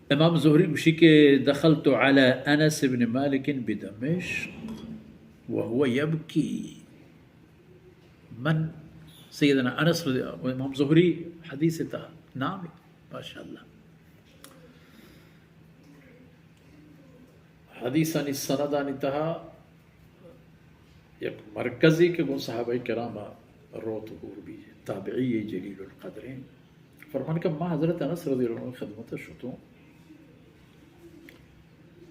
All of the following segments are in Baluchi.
امام زہری گوشی کہ دخلت علی انس بن مالک بدمشق وهو یبکی۔ من سیدنا انس رضی اللہ، امام زہری حدیث تہا نام، ماشاءاللہ۔ حدیثانی سندانی تہا یک مرکزے کہ گوں صحابہ کرام روت ہور بی، تابعی جلیل القدریں۔ فرمان کہ ما حضرت انس رضی اللہ عنہ خدمت شتوں،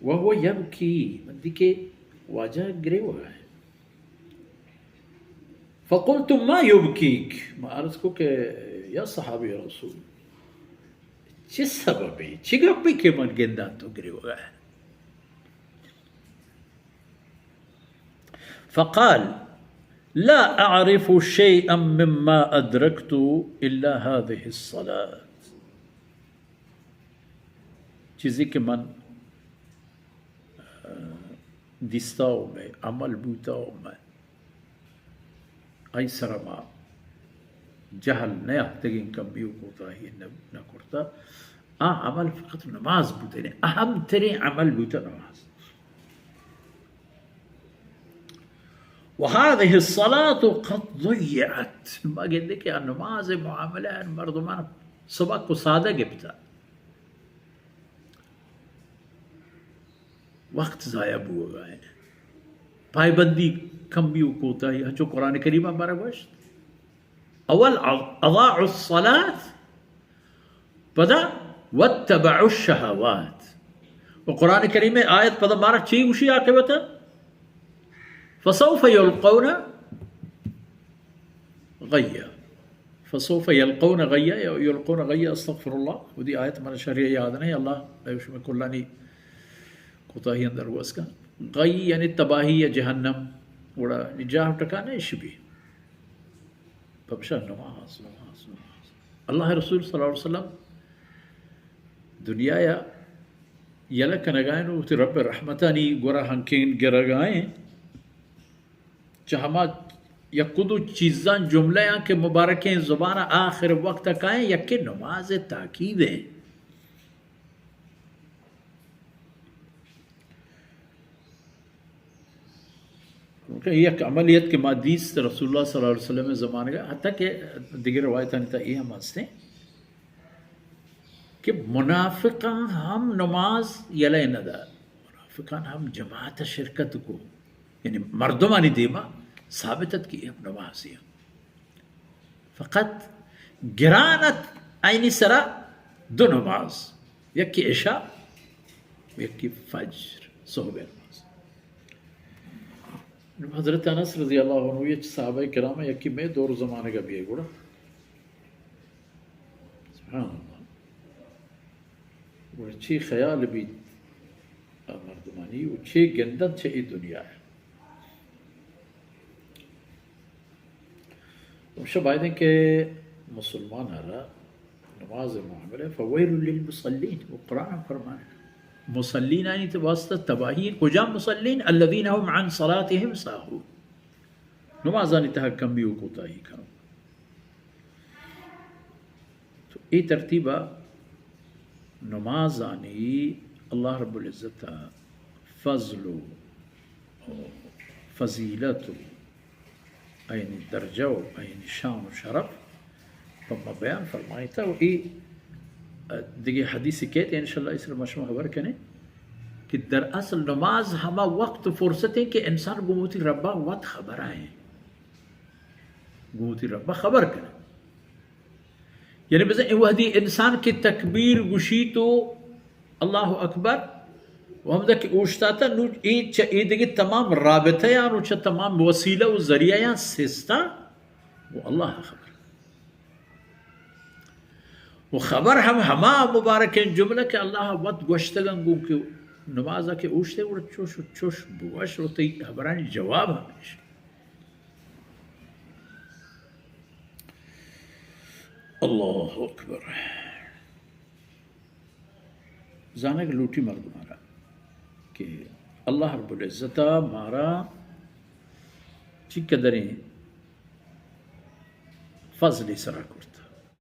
وهو یبکی، من دی کہ واجہ گریوگا ہے۔ فقلت ما یبکیک، ما عرض کو کہ یا صحابی رسول، چی سببے، چی گپے کہ من گنداں تو گریوگا ہے؟ فقال لا اعرف شيئا مما ادركت الا هذه الصلاة۔ چیزے کہ من، آ، دیستا و مئے عمل بوتا و مئے آئی سرا ما جہل نیافتگیں، کمی و کوتاہی نہ، نہ کرتا۔ آ عمل فقط نماز بوتا، یعنی اہم ترین عمل بوتا نماز۔ وهذه الصلاة قد ضيعت۔ ما گندے کہ آ نماز معاملہ مردمان سبک و سادہ گپتا۔ وقت ضائع بوگا ہے۔ پائبندی کمی و کوتاہی، ہنچو قرآن کریم ہمارا گوشت۔ اول اضاعوا الصلاة، پدا واتبعوا الشهوات۔ و قرآن کریم آیت پدا مارا چی گوشی عاقبت؟ فسوف یلقون غیا۔ فسوف یلقون غیا یا یلقون غیا، استغفر اللہ، ودی آیت من شریع یاد نہیں، اللہ شما کلانی کوتاہی اندر وسکا۔ غی یعنی تباہی یا جہنم، وڑا جاہ ٹکانے شبی۔ پمشا نماز، نماز، نماز۔ اللہ رسول صلی اللہ علیہ وسلم دنیا یا یلہ کنگائیں و وتی رب رحمتانی گورا ہنکین گرگائیں۔ چہ ہما یک دو چیزاں جملہ آں کہ مبارکیں زبان آخر وقت کائیں، یکی نماز تاکید ہیں۔ کہ یک عملیت کہ ما دیست رسول اللہ صلی اللہ علیہ وسلم زمانگا، حتی کہ دیگر روایتانی تا یہ ہم ہستیں کہ منافقان ہم نماز یلہ نہ دات، منافقان ہم جماعت شرکت کو، یعنی مردمانی دیما ثابت ات کہ یہ ہم نمازی ہیں۔ فقط گران ات آئینی سرا دو نماز، یکی عشاء، یکی فجر، صحب نماز۔ حضرت انس رضی اللہ عنہ یہ صحابہ کرام یکی میں دور زمانگا بیئے گڑا۔ سبحان اللہ۔ گڑا چی خیال بیت آ مردمانی و چی گندنت چہ اے دنیا ء؟ ہمیشہ باید انت کہ مسلمان ء را نماز ء معاملہ ء فویل للمصلین و قرآن ء فرمائے، مصلینانی واسطہ تباہی انت۔ کجام مصلین؟ الذین هم عن صلاتهم ساہون۔ نمازانی تہا کمی و کوتاہی کنوک۔ تو اے ترتیبا نمازانی اللہ رب العزت ء فضل و فضیلت و آئینی درجہ و آئینی شان و شرف پہ ما بیان فرمائیتا و اے دگہ حدیث کیت، انشاءاللہ اس ما شما خبر کنیں کہ در اصل نماز ہما وقت و فرصت ہیں کہ انسان گوں وتی ربا وت خبر آئیں، گوں وتی ربا خبر کنیں۔ یعنی بزن اے وہدی انسان کہ تکبیر گوشیت و اللہ اکبر و ہمدا کہ اوشتاتا، نو اے چہ اے دگہ تمام رابطہ یان و چہ تمام وسیلہ و ذریعہ یان سستا و اللہ خبر۔ و خبر ہم ہما مبارکیں جملہ کہ اللہ وت گوشتگن گوں کہ نمازا کہ اوشتے گڑا چوش و چوش بگوش و تئی خبرانی جواب ہمیش۔ اللہ اکبر۔ زانگ لوٹی مردمارا کہ اللہ رب العزت مارا چی قدریں فضلی سرا کرت۔